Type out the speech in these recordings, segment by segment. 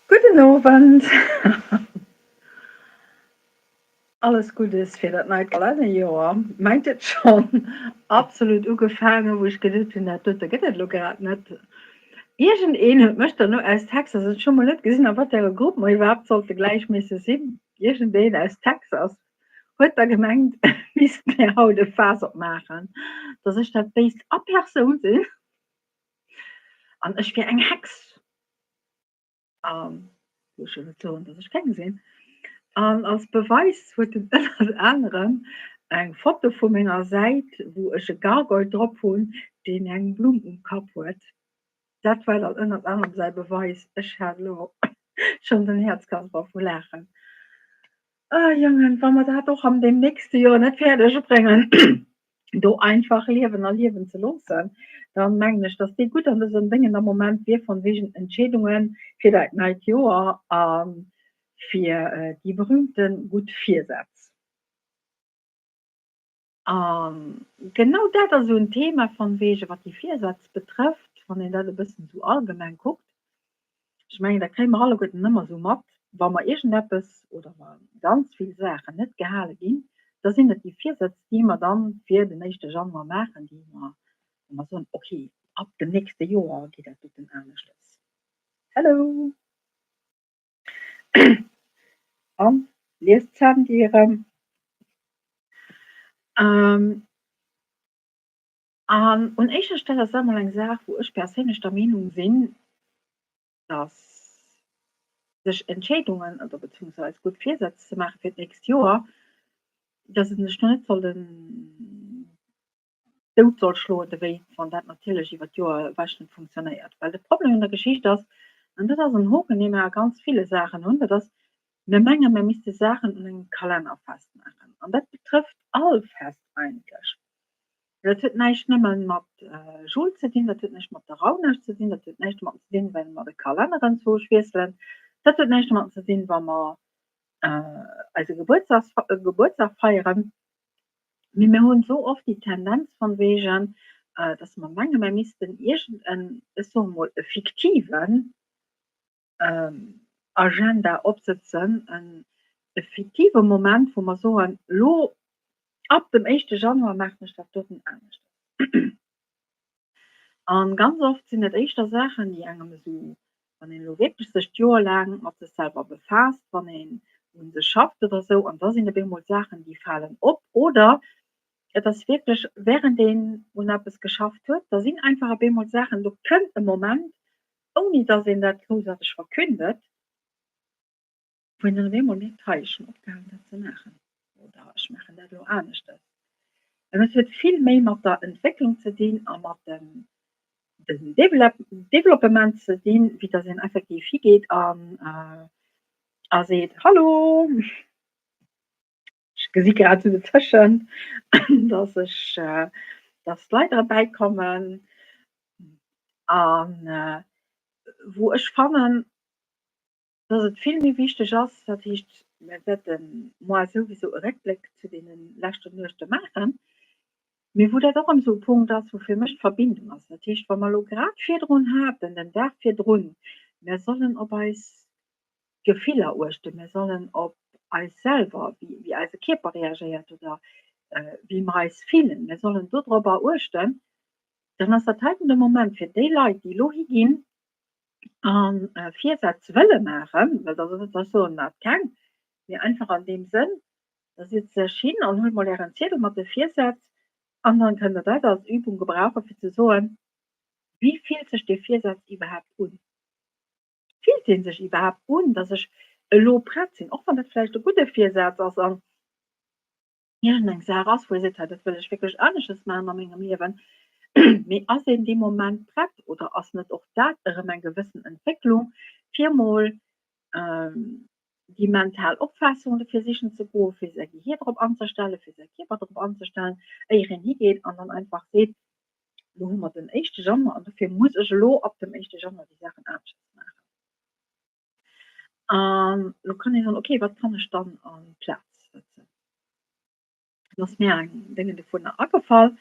Gudden Owend! Alles Guddes fir dat neit Kalennerjoer. Mengt et schonn absolut ugefaangen, wou ech geduet hunn, dat dote gëtt et elo grad net. Iergendeen huet mech dann elo aus Texas, ech hu mol net gesinn, a wat fir engem Grupp mer iwwerhaapt sollte gläich misse sinn, iergendeen aus Texas huet da gemengt, misst mir haut e Faass opmaachen, dass ech dat Béist a Persoun sinn an ech wier eng Hex. An wou ech jo net soen, datt ech keng sinn. An als Beweis huet en ënnert anerem eng Foto vu menger Säit, wou ech e Gargoyle drop hunn, deen eng Blumm um Kapp huet. Dat war dann ënnert anerem säi Beweis. Ech hat elo schonn den Häerzkasper vu Laachen. Ah Jongen, wa mer dat och an deem nächste Joer net fäerdeg bréngen, do einfach liewen a liewen ze loossen, dann mengen ech, dass dee gutt an dësem Déngen am Moment wier von wegen Entscheedunge fir dat neit Joer a fir déi berühmte gutt Virsätz. A genau dat ass esou en Thema von wegen, wat déi Virsätz betrëfft, wann een dat e bëssen esou allgemeng kuckt. Ech mengen, dat kréie mer alleguerten ëmmer esou mat, wa mer iergendeppes oder wa ganz vill Saachen net gehale ginn, da sinn et déi Virsätz, déi mer dann fir den éischte Januar maachen, déi mer, wou mer soen, okay, ab dem nächste Joer geet dat doten aneschtes. Hello! An liest d'Sandy erëm. An un éischer Stell ass dat emol eng Saach, wou ech perséinlech der Meenung sinn, dass sech Entscheedungen oder beziehungsweise gutt Virsätz ze maache fir d'nächst Joer, dass ee sech do net soll den Doud soll schloen dowéinst, wann dat natierlech iwwer d'Joer ewech net funktionéiert. Well de Problem un der Geschicht ass, an dat ass en Hoken, dee mir a ganz ville Saachen hunn, dat ass, mir menge mir misste Saachen un engem Kalenner festmaachen. An dat betrëfft all Fest eigentlech. Dat huet näischt nëmme mat Jul ze dinn, dat huet näischt mat der Rauhnacht ze dinn, dat huet näischt domat ze dinn, well mer de Kalenner enzwousch wiesselen, dat huet näischt domat ze dinn, wa mer eise Gebuertsdag feieren. Mee mir hunn esou oft déi Tendenz von wegen, dass mer menge mer missten iergend en, ech soe mol, e fiktiven Agenda opsëtzen, e fiktive Moment, wou mer soen, elo ab dem éischte Januar maachen ech dat doten aneschters. A ganz oft sinn et éischter Saachen, déi engem esou, wann een elo wierklech sech d'Joer laang mat sech selwer befaasst, wann een u sech schafft oder esou, an da sinn op eemol Saachen, déi falen op oder et ass wierklech, wärend een un eppes geschafft huet, da sinn einfach op eemol Saachen, do kënnt e Moment, ouni dass een dat groussaarteg verkündet, wou een dann op eemol mierkt, hei, ech hunn opgehalen dat ze maachen oder ech maachen dat elo aneschtes. An et huet vill méi mat der Entwécklung ze dinn a mat dem Developpement ze dinn, wéi dass een effektiv higeet an a seet, Hallo, ech gesi grad esou dozwëschen, dass ech, dass d'Leit erbäikommen a wou ech fannen, dass et vill méi wichteg ass, dat heescht, mir wäerte moar souwisou e Réckbléck zu deene leschten Nuechte maachen, mee wou dat och erëm esou e Punkt ass, wou fir mech d'Verbindung ass. Dat heescht, wa mer elo grad virdrun haten, den Dag virdrun, mir sollen op eis Gefiller uechten, mir sollen op eis selwer, wéi eise Kierper reagéiert oder wéi mer eis fillen, mir sollen dodrobber uechten, dann ass dat heiten de Moment fir déi Leit, déi elo higinn a Virsätz wëlle maachen, well dat ass net, dass ech soen, maacht keng, mee einfach an deem Sënn, da sietzt lech hin an huelt mol Ären Ziedel mat de Virsätz an dann kënnt Der dat als Übung gebrauchen, fir ze soen, Wéi fillt sech dee Virsaz iwwerhaapt un? Fillt dee sech iwwerhaapt un, dass ech elo prett sinn, och wann dat vläicht e gudde Virsaz ass an iergendeng Saach ass, wou ee seet, hei dat wëll ech wierklech anesches maachen a mengem Liewen, mee ass een dee Moment prett oder ass net och dat erëm eng gewëssen Entwécklung, fir emol déi mental Opfaassung dofir sichen ze goen, fir säi Gehier drop anzestellen, fir säi Kierper drop anzestellen, éier een higeet an dann einfach seet, Lo hu mer den éischte Januar an dofir muss ech elo ab dem éischte Januar déi Saachen aneschters maachen. An lo kann een soen, okay, wat kann ech dann an d'Plaz sëtzen? Dann ass mir eng Déngen dovunner agefall.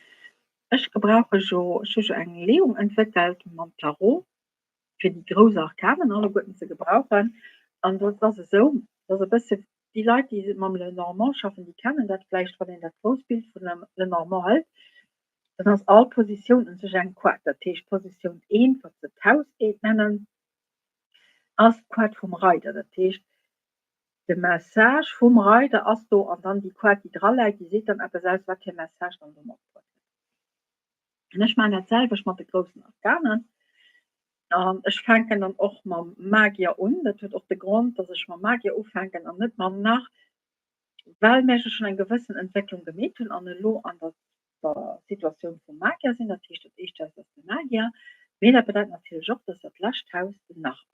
Ech gebrauche jo, ech hu jo eng Leeung entwéckelt mam Tarot. Fir déi grouss Arkanen alleguerten ze gebrauchen. An dat ass esou, dass e bësse déi Leit, déi mam Lenormand schaffen, déi kennen dat vläicht, wann een dat grousst Bild vun Lenormand hëlt, dann ass all Positioun un sech eng Koart. Dat heescht, d'Positioun eent, wat se d'Haus eent nennen, ass d'Koart vum Reider. Dat heescht, de Message vum Reider ass do an dann déi Koart, déi draläit, déi seet dann eppes aus, wat fir e Message dann do matbruet gëtt. An ech maachen dat selwecht mat de groussen Arkanen. An ech fänken dann och mam Magier un. Dat huet och de Grond, dass ech mam Magier ufänken an net mam Narr, well mir jo schonn eng gewëssen Entwécklung gemeet hunn an elo an der Situatioun vum Magier sinn. Dat heescht, dat éischt Haus ass de Magier, mee dat bedeit natierlech och, dass dat lescht Haus den Narr ass.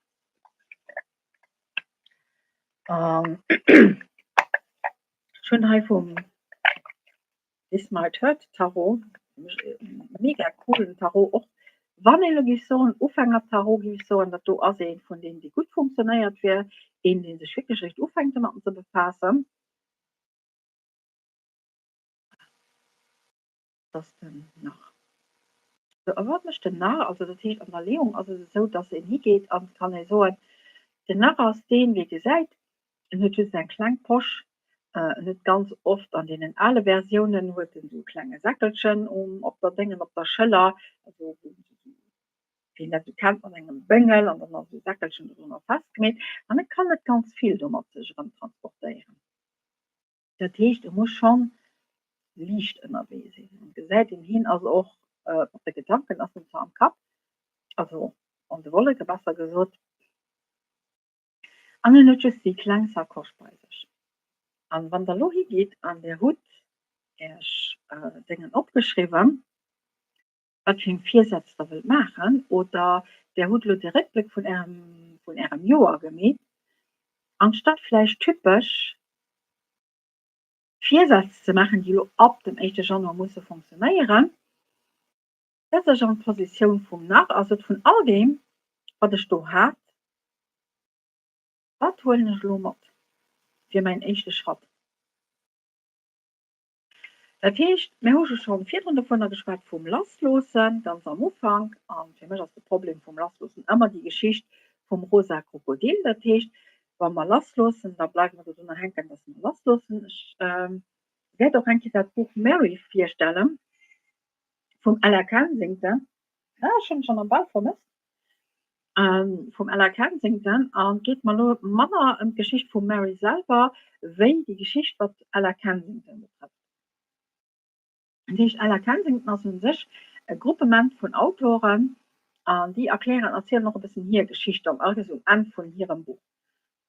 An ech hunn hei vum This Might Hurt Tarot, mega coolen Tarot och. Wann een elo géif soen Ufänger Tarot, géif ech soen, dat do ass ee vun deenen, dee gutt funktionéiert fir een, dee sech wierklech eréischt ufänkt domatten ze befaassen. Dat ass den Narr. Sou, a wat mécht den Narr? Also dat heescht, an der Leeung ass et esou, dass een higeet an kann ee soen, den Narr ass deen, dee gesäit, En huet just eng kleng Posch. En huet ganz oft an deenen ale Versiounen huet en esou e klenge Säckelchen um op der Déngen op der Schëller, also wien dat esou kennt mat engem Béngel an dann ass esou e Säckelchen dodrunner festgemeet an e kann net ganz vill domat sech erëm transportéieren. Dat heescht, e muss schonn liicht ënnerwee sinn. An gesäit een, hien ass och mat de Gedanken ass en zwar am Kapp, also an de Wolleke besser gesot, An en huet just déi kleng Sacoche bei sech. An wann der lo higitt an der hutt Äech Déngen opgeschriwwen, wat fir eng Virsätz der wëllt maachen, oder der hutt lo de Réckbléck vun Ärem vun Ärem Joer gemeet, anstatt vläicht typesch Virsätz ze maachen, déi lo ab dem éischte Januar musse funktionéieren, setzt Iech an d'Positioun vum Narr a sot, Vun all deem, wat ech do hat, wat huelen ech elo mat fir mäin éischte Schratt? Dat heescht, mir hu jo scho virdrun dovunner geschwat, vum Lassloossen, ganz am Ufank. A fir mech ass de Problem vum Lassloossen ëmmer déi Geschicht vum rosa Krokodil. Dat heescht, wa mer lassloossen, da bleiwe mer dodrunner hänken, dass mer lassloossen. Ech wäert och eng Kéier dat Buch Mary virstellen. Vum Ella Kensington, ah ech hunn schonn am Bal vermësst, vum Ella Kensington an et geet mer elo manner ëm d'Geschicht vum Mary selwer wéi déi Geschicht wat Ella Kensington betrëfft. Dat heescht Ella Kensington ass un sech e Gruppement vun Autoren an déi erklären, erzielen och e bëssen hir Geschicht dann alles um Enn vun hirem Buch.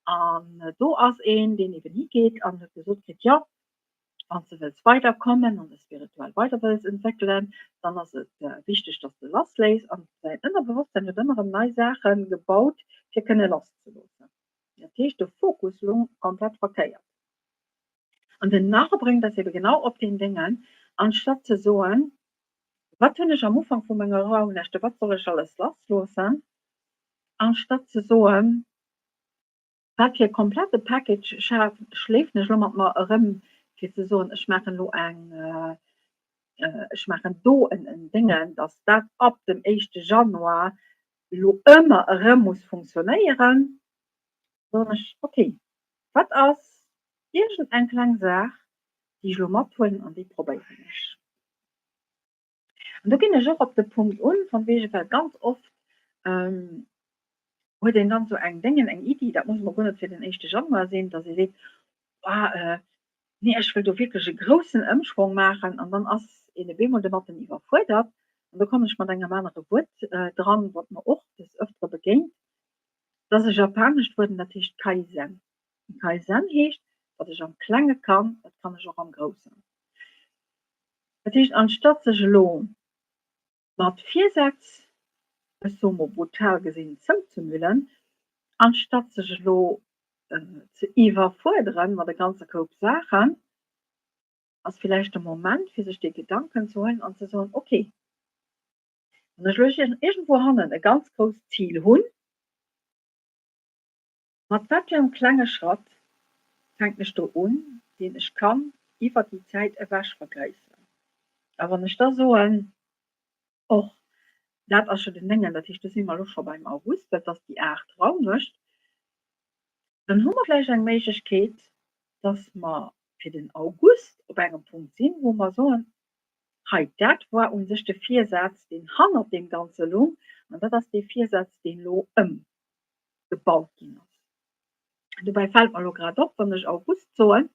An do ass een deen eben higeet an huet gesot kritt, jo Wann s de wëlls weiderkommen an dech spirituell weider wëlls entwéckelen, dann ass et wichteg, dass de lassléiss. An däin Ënnerbewosstsäin huet ëmmer erëm nei Saache gebaut, fir kënne lasszeloossen. Dat heescht, de Fokus loung komplett verkéiert. An den Narr bréngt eis ebe genau op deen Déngen, anstatt ze soen, Wat hunn ech am Ufank vu menger Rauhnächte, wat soll ech alles lassloossen? Anstatt ze soen, Wat fir e komplette Package schléifen ech elo mat mer erëm, fir ze soen, ech maachen elo eng, ech maachen do en Déngen, datt dat ab dem éischte Januar elo ëmmer erëm muss funktionéieren, soen ech, okay, wat ass iergendeng kleng Saach, déi ech elo mathuelen an déi probéieren ech. An do ginn ech och op de Punkt un, von wegen, well ganz oft huet een dann esou eng Déngen, eng Iddi, dat muss emol guer net fir den éischte Januar sinn, datt ee seet, ah nee, ech wëll do wierklech e groussen Ëmschwong maachen an dann ass een op eemol domatten iwwerfuerdert. An do kommen ech mat engem anere Wuert dran, wat mer och des Ëftere begéint, dat ass e japanescht Wuert an dat heescht Kaizen. Kaizen heescht, wat ech am Klenge kann, dat kann ech och am Groussen. Dat heescht, anstatt sech elo mat Virsätz, ech soe mol brutal gesinn, zouzemüllen, anstatt sech elo ze iwwerfuerdere mat e ganze Koup Saachen, ass villäicht de Moment, fir sech déi Gedanken ze huelen an ze soen, okay, wann ech elo iergendwou hannen e ganz grousst Zil hunn, Mat wat fir engem klenge Schratt fänken ech do un, deen ech kann iwwert déi Zäit ewech vergréisseren? A wann ech da soen, och. Dat ass jo den Déngen, dat heescht, do si mer elo scho beim August, well et ass déi aacht Raunuecht. Dann hu mer vläicht eng Méiglechkeet, dass mer fir den August op engem Punkt sinn, wou mer soen, Hei, dat war u sech de Virsaz, deen hannert deem Ganze lung, an dat ass dee Virsaz, deen elo ëmgebaut ginn ass. Dobäi fält mer elo grad op, wann ech August soen,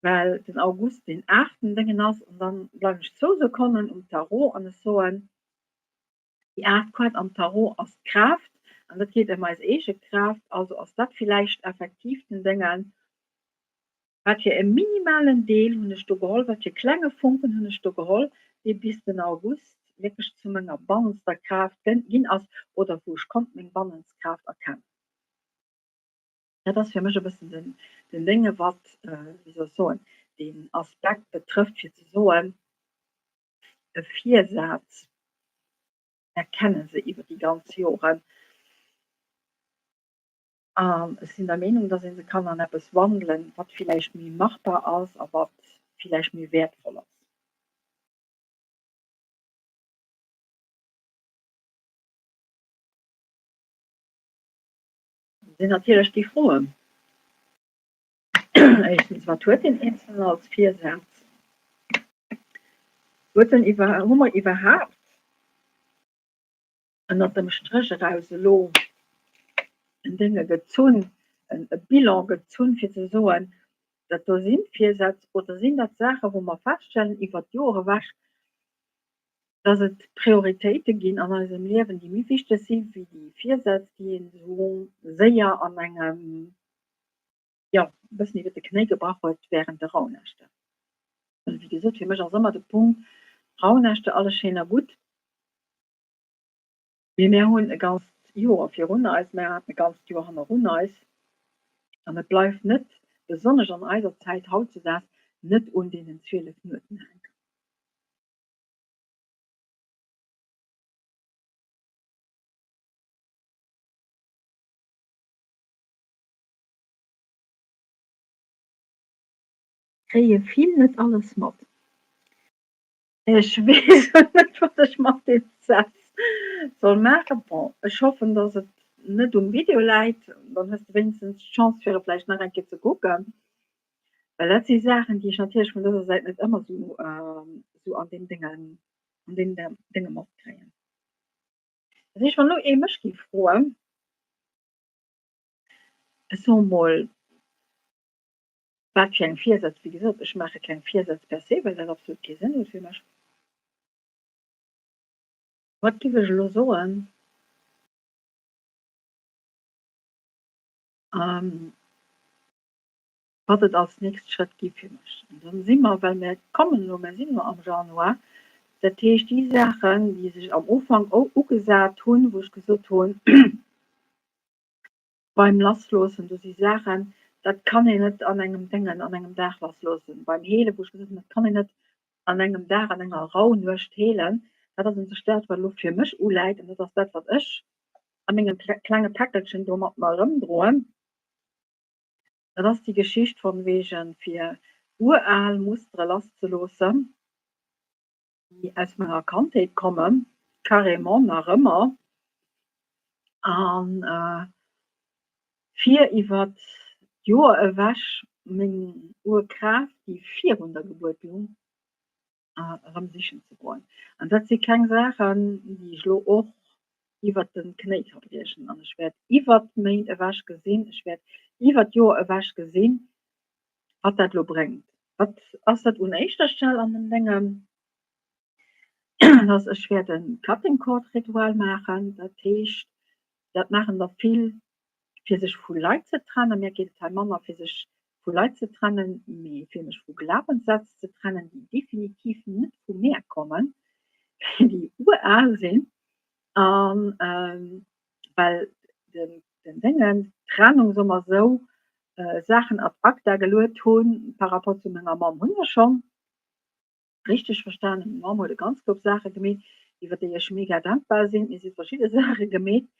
well den August deen aachten Déngen ass, an dann bleiwen ech zwou Sekonnen um Tarot an ech soen, déi aacht Kaart am Tarot ass d'Kraaft, an dat geet ëm eis eege Kraaft, also ass dat villäicht effektiv den Déngen, Wat fir e minimalen Deel hunn ech do geholl, wat fir klenge Fonken hunn ech do geholl, dee bis den August wierklech zu menger bannenster Kraaft ginn ass oder wou ech konnt meng bannenst Kraaft erkennen. Dat ass fir mech e bëssen den, den Dénge wat, wéi soll ech soen, deen Aspekt betrëfft fir ze soen, e Virsaz erkenne se iwwer déi ganz Joren. An ech sinn der Meenung, dass ee se kann an eppes wandelen, wat villäicht méi machbar ass a wat villäicht méi wäertvoll ass. Dat sinn natierlech déi Froen. Éischtens, wat huet deen Eenzelnen als Virsaz? Huet en iwwer, hu mer iwwerhaapt ënnert dem Stréch eraus elo en Dénge gezunn, e Bilan gezunn, fir ze soen, dat do sinn d'Virsätz oder sinn dat Saachen, wou mer feststellen iwwert d'Joer ewech, dass et Prioritéite ginn an eisem Liewen, déi méi wichteg si wéi déi Virsätz, déi een esou séier an engem, jo, e bëssen iwwert de Knéi gebrach huet während de Rauhnächte. Well wéi gesot, fir mech ass ëmmer de Punkt Rauhnächte, alles schéin a gutt, Mee mär hunn e ganzt Joer virun eis, mär haten e ganzt Joer hannerun eis an et bleift net, besonnesch an eiser Zäit hautzedaags, net un deenen 12 Nueten hänken. Kréie vill net alles mat. Ech weess net, wat ech mat deem Saz soll maachen. Bon, ech hoffen, dass et net um Video läit, dann hues de wéinstens d'Chance fir e vläicht nach eng Kéier ze kucken, well dat si Saachen, déi ech natierlech vun dëser Säit net ëmmer sou sou an deem Déngen an deem Dénge matkréien. Dat heescht, wann elo ee mech géif froen, ech soe mol, Wat fir eng Virsätz? Wéi gesot, ech maache keng Virsätz per se, well dat absolut kee Sënn huet fir mech. Wat giff ech elo soen? Wat et als nächst Schrëtt gi fir mech. An dann si mer, well mir kommen elo, mir sinn elo am Januar, dat heescht déi Saachen, déi sech am Ufank ugesat hunn, wou ech gesot hunn, Beim Lassloossen, do si Saachen, dat kann een net an engem Déngen, an engem Dag lassloossen. Beim Heelen, wou ech gesot hunn, dat kann een net an engem Dag, an enger Raunuecht heelen. Dat ass u sech dat, wat elo fir mech uläit an dat ass dat, wat ech a mengem klenge Päckelchen do mat mer erëmdroen. Dat ass déi Geschicht von wegen, fir ural Mustere lasszeloossen, déi aus menger Kandheet kommen, carrément nach ëmmer, an fir iwwer d'Joer ewech meng Urkraaft, déi virun der Gebuert lung, erëm sichen ze goen. An dat si keng Saachen, déi ech elo och iwwert de Knéi ka briechen. An ech wäert iwwert d'Méint ewech gesinn, ech wäert iwwert d'Joer ewech gesinn, wat dat elo bréngt. Wat ass dat un éischter Stell an dem Déngen? Dass ech wäert e Cutting Cord Ritual maachen. Dat heescht, dat maachen der vill fir sech vu Leit ze trennen. Mir geet et hei manner fir sech vu Leit ze trennen, mee fir mech vu Glawenssätz ze trennen, déi definitiv net vu mär kommen, déi ural sinn. An well den Déngen, d'Trennung, soe mer esou, Saachen ad acta geluet hunn par rapport zu menger Mamm, hunn ech schonn richteg verstanen. Meng Mamm huet e ganz Koup Saache gemeet, iwwer déi ech mega dankbar sinn. Mir si verschidde Saache gemeet,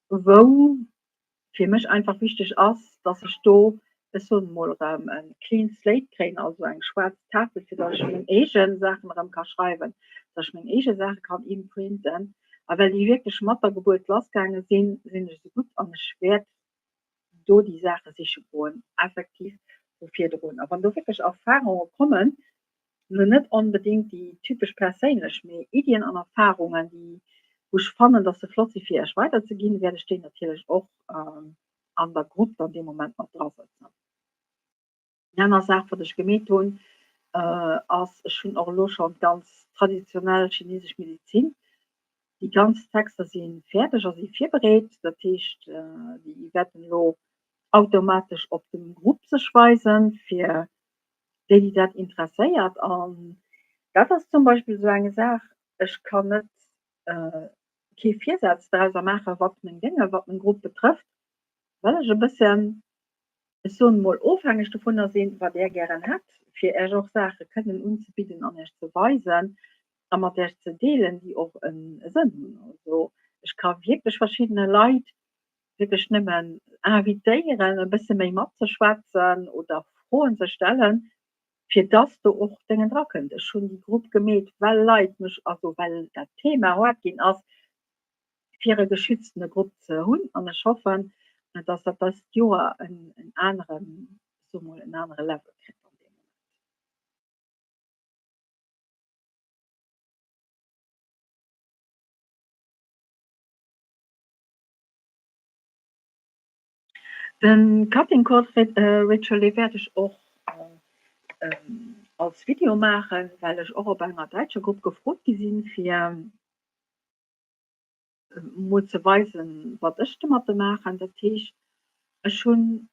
wou fir mech einfach wichteg ass, dass ech do ech soen emol, erëm e clean slate kréien, also eng schwaarz Tafel, fir datt ech meng eege Saachen erëm ka schreiwen, datt ech meng eege Saache kann imprinten. A well déi wierklech mat der Gebuert lassgaange sinn, sinn ech esou gutt an ech wäert do déi Saache siche goen, effektiv vu virdrun. A wann do wierklech Erfarunge kommen, elo net onbedéngt déi typesch perséinlech, mee Iddien an Erfarungen, déi wou ech fannen, dass se flott si fir Iech weiderzeginn, wäert ech déi natierlech och an der Grupp dann dee Moment mat drasëtzen. Eng aner Saach, wat ech gemeet hunn, ass, ech hunn och elo schonn d'ganz traditionell chinesesch Medezin, déi ganz Texter si fäerdeg a si virbereet. Dat heescht, déi wäerten elo automatesch op dem Grupp sech weisen, fir déi, déi dat interesséiert. An dat ass zum Beispill esou eng Saach, ech kann net kee Virsaz drauser maachen, wat meng Dénge, wat meng Grupp betrëfft, well ech e bëssen, ech soen emol, ofhängeg dovunner sinn, wat Är gären hätt, fir Äech och Saache kënnen unzebidden an Äech ze weisen a mat Äech ze deelen, déi och e Sënn hunn. Also ech ka wierklech verschiddene Leit wierklech nëmmen invitéieren, e bësse méi matzeschwätzen oder Froen ze stellen, fir dass do och Déngen drakënnt. Ech hunn déi Grupp gemeet, well Leit mech, also well dat Thema hart ginn ass, fir e geschütztene Grupp ze hunn. An ech hoffen, dass dat dëst Joer en aneren, ech soe mol, en anere Level kritt an deem Moment. Den Cutting Cord Ritual dee wäert ech och als Video maachen, well ech och op enger däitscher Grupp gefrot gi sinn fir mol ze weisen wat ech domatte maachen. Dat heescht ech hunn,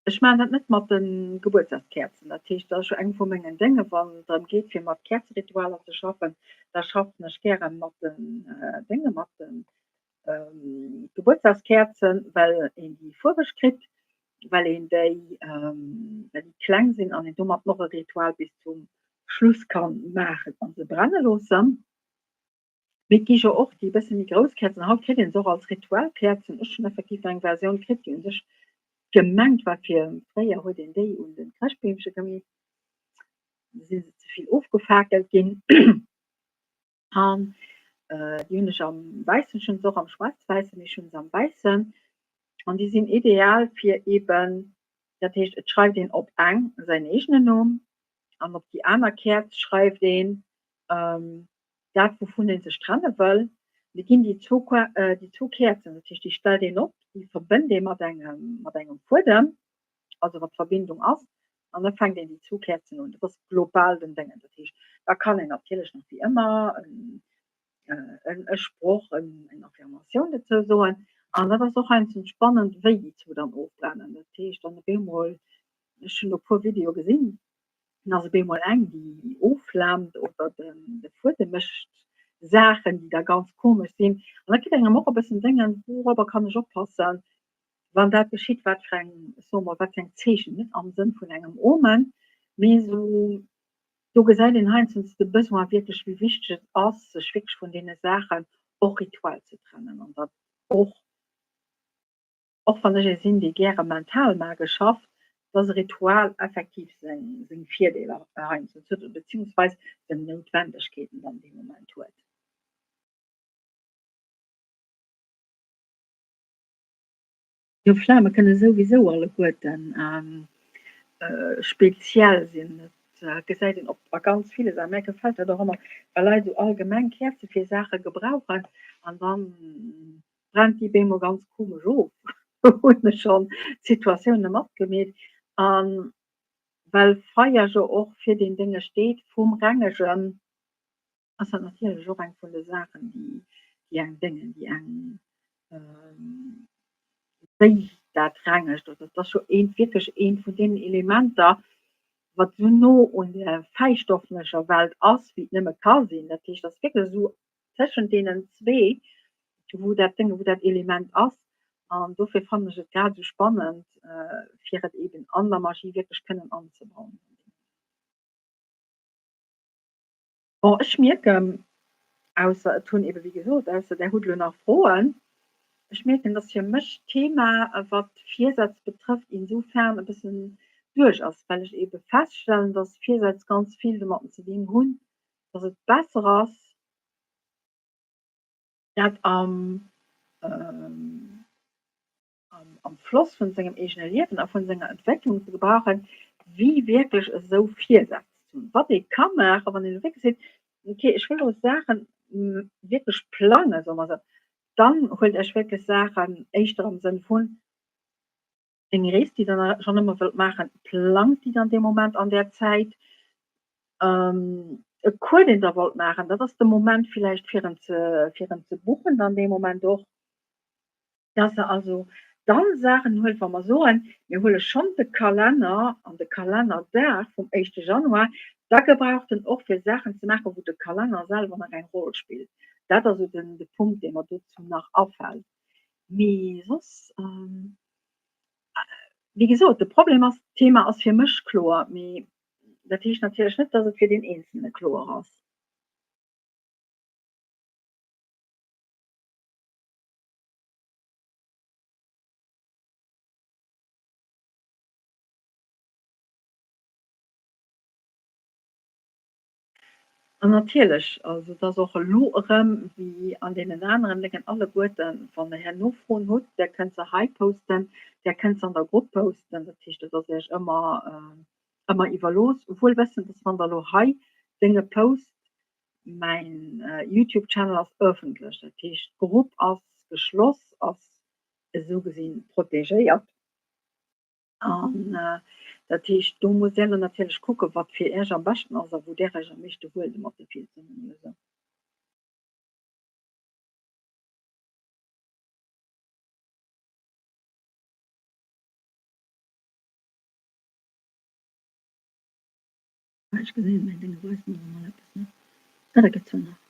ech maachen dat net mat de Gebuertsdagskäerzen, dat heescht dat ass scho eng vu mengen Dénge wann et drëm geet fir mat Käerzeritualer ze schaffen, da schaffen ech gäre mat den Dénge mat de Gebuertsdagskäerzen, well een déi fuerweg kritt, well een déi, well déi kleng sinn an een domat och e Ritual bis zum Schluss kann maachen an se brenne loossen. Mee et gi jo och déi e bësse méi grouss Käerzen. Haut kritt een se och als Ritualkäerzen. Ech hunn effektiv eng Versioun kritt, déi u sech gemengt war fir, fréier huet een déi un de Chrëschtbeemche gemeet, du si se ze vill ofgefakelt ginn. An déi hunn ech am Wäissen, ech hunn se och am Schwaarz-Wäissen, mee ech hunn se am Wäissen. An déi sinn ideal fir eeben, dat heescht et schreift een op eng säin eegenen Numm an op déi aner Käerz schreift een dat wouvun ee sech trenne wëll. Da ginn déi zwou déi zwou Käerzen, dat heescht déi stellt een op, déi verbënnt ee mat engem mat engem Fuedem, also wat d'Verbindung ass, an da fänkt een déi zwou Käerzen un. Dat ass global den Déngen. Dat heescht, da kann een natierlech nach wéi ëmmer en e Sproch, en eng Affirmatioun dozou soen. An dat ass och heiansdo spannend, wéi déi zwou dann ofbrennen. Dat heescht dann op eemol, ech hunn do e puer Videoe gesinn, Dann ass op eemol eng, déi offlaamt oder de Fuedem mécht Saachen, déi da ganz komesch sinn. An da kritt engem och e bëssen Déngen, wourobber kann ech oppassen, wann dat geschitt, wat fir eng, ech soe mol, wat fir eng Zeechen, net am Sënn vun engem Omen, mee esou, do gesäit een heiansdo de Besoin wierklech, wéi wichteg et ass, sech wierklech vun deene Saachen och rituell ze trennen an dat och Och wann ech ee sinn, dee gäre mental magesch schafft, dass e Ritual effektiv seng Virdeeler heiansdo huet, beziehungsweis seng Noutwendegkeeten dann dee Moment huet. Jo, Flame kënne souwisou alleguerten speziell sinn. Dat gesäit een op a ganz ville Saachen. Mär gefält dat och ëmmer, wa Leit esou allgemeng Käerze fir Saache gebrauchen an dann brennt déi bemol ganz komesch of. Do hunn ech schonn Situatioune matgemeet. A well Feier jo och fir deen Dénge steet vum Rengegen, ass dat natierlech och eng vun de Saachen, déi eng déngen, déi eng wéi dat rengegt. Also et ass jo eent wierklech eent vun deenen Elementer, wat esou no un der fäistofflecher Welt ass, wéi et nëmme ka sinn. Dat heescht, et ass wierklech esou tëschent deenen zwee, wou dat Dénge, wou dat Element ass. An dofir fannen ech et grad esou spannend, fir et eeben an der Magie wierklech kënnen anzebauen. Bon, ech mierken, ausser et hunn ebe wéi gesot, ausser där hutt elo nach Froen. Ech mierken, dass fir mech d'Thema, wat Virsätz betrëfft, insofern e bëssen duerch ass, well ech eebe feststellen, dass Virsätz ganz vill domatten ze dinn hunn, dass et besser ass, dat am am Floss vun sengem eegene Liewen a vun senger Entwécklung ze gebrauchen, wéi wierklech esou Virsätz ze hunn. Wat ee ka maachen, wann een elo wierklech seet, okay, ech wëll elo Saachen wierklech plangen, soe mer esou, dann huelt Iech wierklech Saachen éischter am Sënn vun eng Rees, déi Der schonn ëmmer wëllt maachen, plangt déi dann dee Moment an där Zäit. E Cours, deen Der wollt maachen, dat ass de Moment villäicht fir en ze, fir en ze buchen dann dee Moment och. Dass Der also dann Saachen huelt, wa mer soen, mir huele schonn de Kalenner an de Kalennerdag vum éischte Januar, da gebraucht en och fir Saachen ze maachen, wou de Kalenner selwer nach eng Roll spillt. Dat ass esou den, de Punkt, dee mer dozou nach afält. Mee soss, wéi gesot, de Problem ass, d'Thema ass fir mech kloer, mee dat heescht natierlech net, dass et fir deen Eenzelne kloer ass. An natierlech, also et ass och elo erëm wéi an deenen aneren Déngen alleguerten, wann Der herno Froen hutt, Der kënnt se hei posten, Der kënnt se an der Grupp posten. Dat heescht, et ass Iech ëmmer, ëmmer iwwerlooss, wuel wëssend, dass wann Der elo hei Dénge post, mäin Youtube Channel ass ëffentlech, dat heescht d'Grupp ass geschloss, ass esou gesinn protegéiert. An dat heescht, do musst Där elo natierlech kucken, wat fir Iech am beschten ass a wou Där Iech am meeschte wuel domat fillt, soe mer emol esou. Ech gesinn, mäin Dénge weist mer emol eppes, ne? Ah, dat gëtt zwar nach.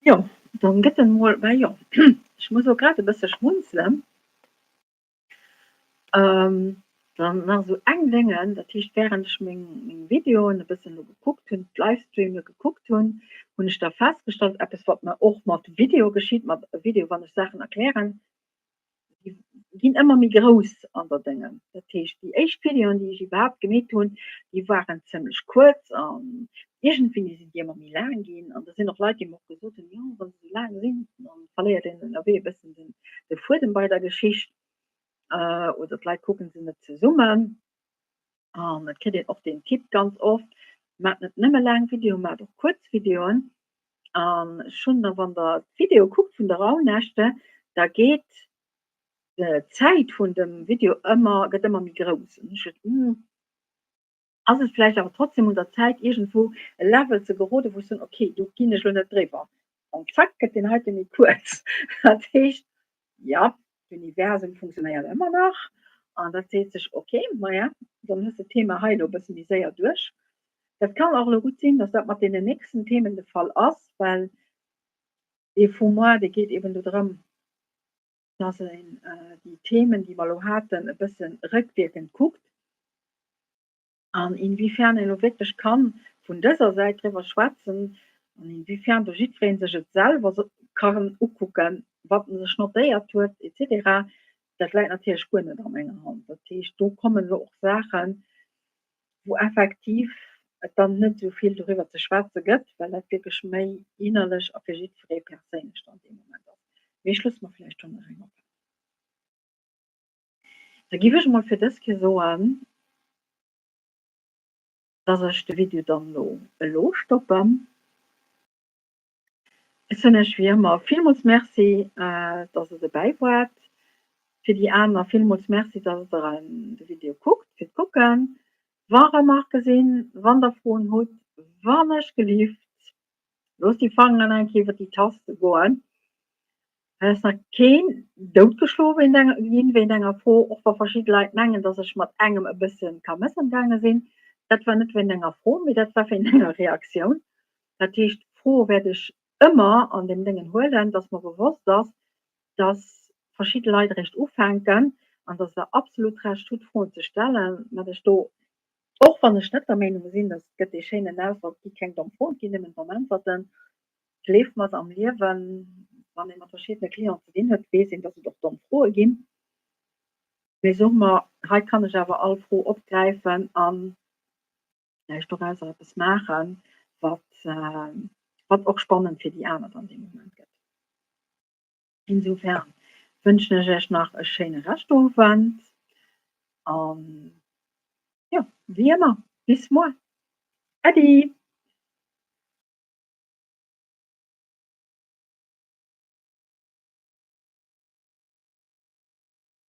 Jo, dann gëtt en mol, bah jo, ech muss och grad e bësse schmunzelen. Dann nach esou eng Déngen, dat heescht während ech meng meng Videoen e bëssen elo gekuckt hunn, d'Livestreame gekuckt hunn, hunn ech da festgestallt, eppes wat mer och mat Video geschitt, mat Video wann ech Saachen erklären, déi ginn ëmmer méi grouss an der Déngen. Dat heescht, déi éischt Videoen, déi ech iwwerhaapt gemeet hunn, déi waren zimlech kuerz an iergendwéi sinn déi ëmmer méi laang ginn. An da sinn och Leit, déi mer och gesot hunn, jo, wa se esou laang sinn, da verléiert een ënnerwee e bëssen den, de Fuedem bei der Geschicht oder d'Leit kucken se net zesummen. An et kritt een och deen Tipp ganz oft, Maacht net nëmme laang Videoen, maacht och kuerz Videoen. An ech hunn da, wann Der d'Video kuckt vun de Rauhnächte, da geet d'Zäit vun dem Video ëmmer, gëtt ëmmer méi grouss. An ech huet, hm, ass et vläicht awer trotzdem un der Zäit, iergendwou e Level ze geroden, wou ech soen, okay, do ginn ech elo net driwwer. An zack gëtt deen heite méi kuerz. Dat heescht, jo, d'Universum funktionéiert ëmmer nach an dat seet sech, ok, maja, dann hues de d'Thema hei elo e bësse méi séier duerch. Dat kann och elo gutt sinn, datt dat mat deenen nächsten Themen de Fall ass, well dee Faux-moi, dee geet eben do drëm, datt een déi Themen, déi mer elo haten, e bësse rëckwierkend kuckt. An inwiefern een elo wierklech kann vun dëser Säit driwwer schwätzen an inwiefern do jiddweree sech et selwer kann ukucken, wat en sech notéiert huet et cetera, dat läit natierlech guer net a menger Hand. Dat heescht, do kommen elo och Saachen, wou effektiv et dann net esou vill doriwwer ze schwätze gëtt, well dat wierklech méi innerlech a fir jiddweree perséinlech dann dee Moment ass. Mee ech loosse mer vläicht do nach eng oppen. Da giff ech emol fir dës Kéier soen, dass ech de Video dann elo elo stoppen. Ech soen iech wéi ëmmer villmools Merci, dass der dobäi waart. Fir déi aner villmools Merci, dass der de Video kuckt, fir d'Kucken. Wa Remarquë sinn, wann der Froen hutt, wann ech gelift, loosst déi Fangeren eng Kéier iwwer déi Taste goen. Hei ass nach keen doutgeschloe ginn wéint enger Fro, och wa verschidde Leit mengen, dass ech mat engem e bësse kamëss ëmgaange sinn. Dat war net wéint enger Fro, mee dat war wéint enger Reaktioun. Dat heescht, Froe wäert ech ëmmer an deem Déngen huelen, dass mer bewosst ass, dass verschidde Leit eréischt ufänken an dass Der absolut Recht hutt, Froen ze stellen. Mä ech do, och wann ech net der Meenung sinn, dass et gëtt dee schéinen Ausdrock, et gi keng domm Froen, et ginn nëmmen domm Äntwerten. Gleeft mer, am Liewen, wann ee mat verschiddene Clienten ze dinn huet, weess een, dass et och domm Froe ginn. Mee soe mer, hei kann ech awer all Fro opgräifen a vläicht dorauser eppes maachen, wat, wat och spannend fir déi aner dann dee Moment gëtt. Insofern wënschen ech Iech nach e schéine Reschtowend an, jo, wéi ëmmer, bis muer. Äddi!